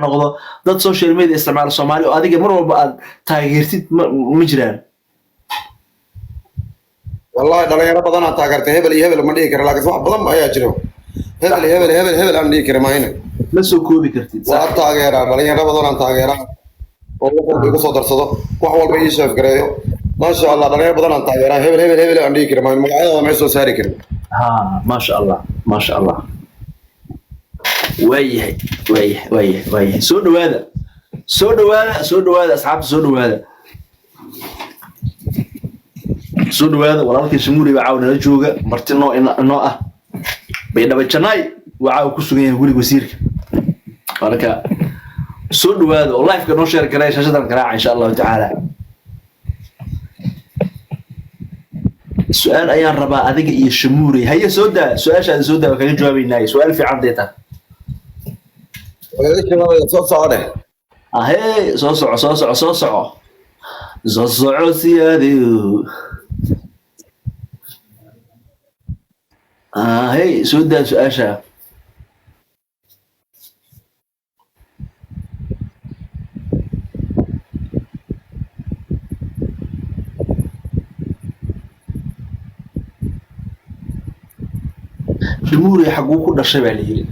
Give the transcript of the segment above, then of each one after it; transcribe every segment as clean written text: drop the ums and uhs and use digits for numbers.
Noqdo dad social media isticmaala Soomaali oo adiga mar walba aad taageertid, ma jiraan? Wallahi dhalinyaro badan aan taageertay, hebel iyo hebel ma dhihi kara, laakiin wax badan ayaa jiro, hebel iyo hebel, hebel hebel aan dhihi kara maahine. Ma soo koobi kartid. Waa taageeraa, dhalinyaro badan aan taageeraa oo wax walba igu soo darsado, wax walba ii share gareeyo, maasha Allah. Dhalinyaro badan aan taageeraa, hebel hebel hebel aan dhihi kara maahine, magacyadooda ma soo saari karin. Ha, maasha Allah, maasha Allah. Waayahay, waayahay, waayahay, waayahay. Soo dhawaada, soo dhawaada, soo dhawaada, asxaabta, soo dhawaada, soo dhawaada. Walaalkii Shamuuri baa caawa nala jooga, marti noo ah. Baydhabo Janaay waa caawa ku sugan yahay guriga wasiirka. Marka soo dhawaada oo liveka noo share gareeya, shaashadan garaaca, insha Allahu tacaala. Su-aal ayaan rabaa adiga iyo Shamuuri. Haye, soo daa su-aashaada, soo daa, waa kaga jawaabaynaaye. Su-aal fiican day tahay. Soo socone. Ahee, soo soco, soo soco, soo soco, soo soco, siyaadiw. Ahey, soo daa su-aasha. Shamuuri xaguu ku dhashay baa la yiri?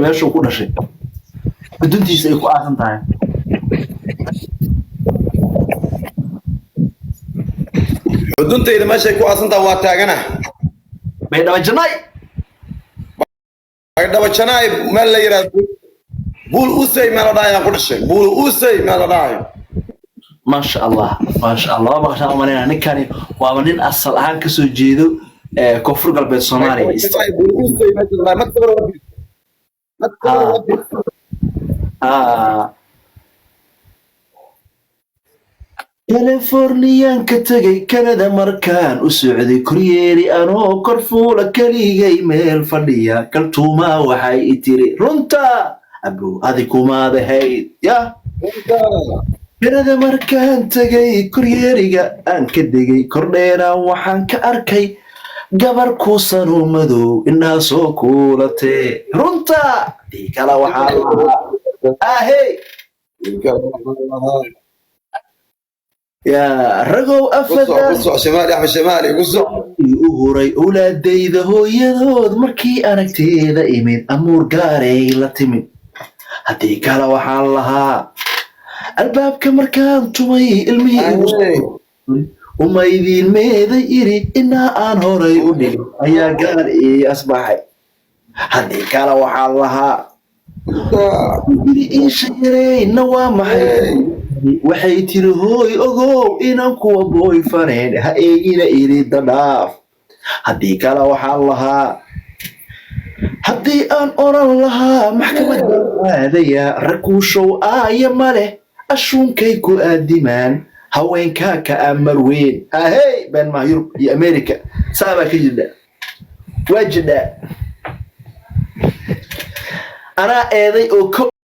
Meeshuu ku dhashay, xuduntiisa ay ku aasan tahay. Xuduntayda meeshay ku aasantaha waa taagana. Baydhabo Janaay. Baydhabo Janaay meel la yidhaahdo Buul Usey meel la dhahay ayaan ku dhashay, Buul Usey meel la dhahayo. Maasha Allah, maasha Allah. Waa maqashaan umalaynaa, ninkani waaba nin asal ahaan kasoo jeedo Koonfur Galbeed Soomaaliya. Buul Usey meesha la dhahayo, ma tabar. Ah. Californiyaan ka tegay, Canada markaan u socday, koryeeri anoo kor fuula, keligay meel fadhiya, kaltuumaa waxay i tiri, "Runta abow adi kumaad ahayd ya?" Canada markaan tegay, koryeeriga aan ka degay, kordheeraan waxaan ka arkay gabar kuusanoo madow, indhaha soo kuulatee. Runta tii kale waxaa lahaa ahey yaa ragow afadaan. Ku soc, Shimaali, Axmed Shimaali, ku soc. U huray owlaadayda hooyadood markii aragteeda imid, amuur gaaray la timid. Haddii kale waxaan lahaa albaabka markaan tumay, ilmihii igu umaydiin meeday iri, inaa aan horay u dhigin ayaa gaar ii asbaxay. Haddii kale waxaan lahaa iri iisha yareyna waa maxay? Waxay tiri, "Hooy ogow inaan kuwa booy faneen, ha eegina irida dhaaf." Haddii kale waxaan lahaa, haddii aan oran lahaa maxkamad baan aadaya, rakuushow aaya ma leh, ashuunkay ku aadimaan, haweenkaa ka amar weyn. Ahey, been maha. Yurub iyo America saabaa ka jidha, waa jidhaa. Anaa eeday oo ka